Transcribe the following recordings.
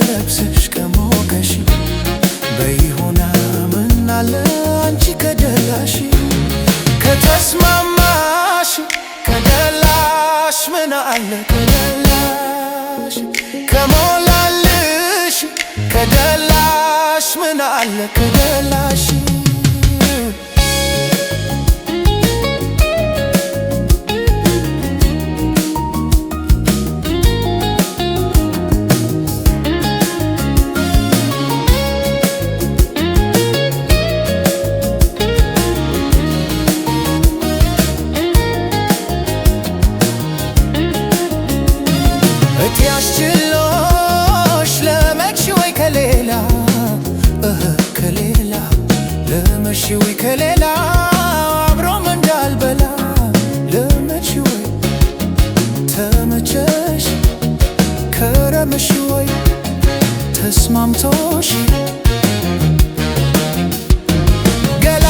ለብሰሽ ከሞቀሽ በይሁና ምናለ አንቺ ከደላሽ ከተስማማሽ ከደላሽ ምን አለ ከደላሽ ከሞላልሽ ከደላሽ ምን አለ ከደላሽ እትያስችሎሽ ለመች ወይ ከሌላ ከሌላ ለመች ወይ ከሌላ አብሮም እንዳልበላ ለመች ወይ ተመቸሽ ከረምሽ ወይ ተስማምቶሽ ገላ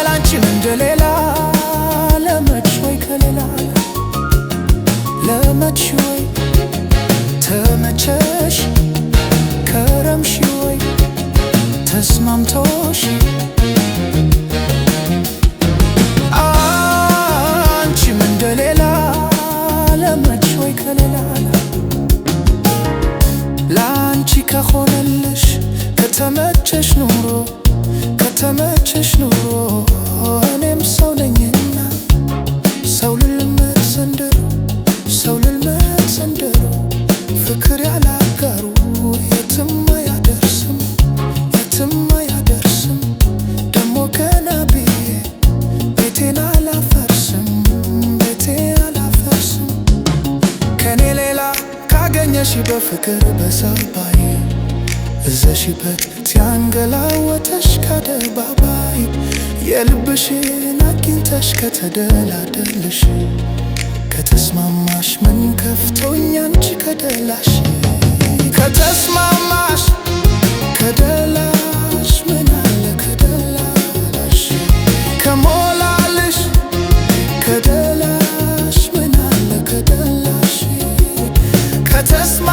ላንቺም እንደሌላ ለመች ወይ ከሌላ ለመች ወይ ተመቸሽ ከረምሽ ወይ ተስማምቶሽ አንቺም እንደሌላ ለመች ወይ ከሌላ ላንቺ ከሆነልሽ ከተመቸሽ ኑሮ ከተመቸሽ ኑሮ እኔም ሰው ነኝና ሰው ልልመድ ዘንድሮ ሰው ልልመድ ዘንድሮ ፍቅር ያላጋሩ የትም አያደርስም የትም አያደርስም ደሞ ገና ብዬ ቤቴን አላፈርስም ቤቴ አላፈርስም ከኔ ሌላ ካገኘሽ በፍቅር በሰባይ እዘሽበት ሲያንገላወተሽ ከአደባባይ የልብሽን አግኝተሽ ከተደላደልሽ ከተስማማሽ ምን ከፍቶኝ አንቺ ከደላሽ ከተስማማሽ ከደላሽ ምን አለ ከደላሽ ከሞላልሽ ከደላሽ ምን አለ ከደላሽ ከተስማ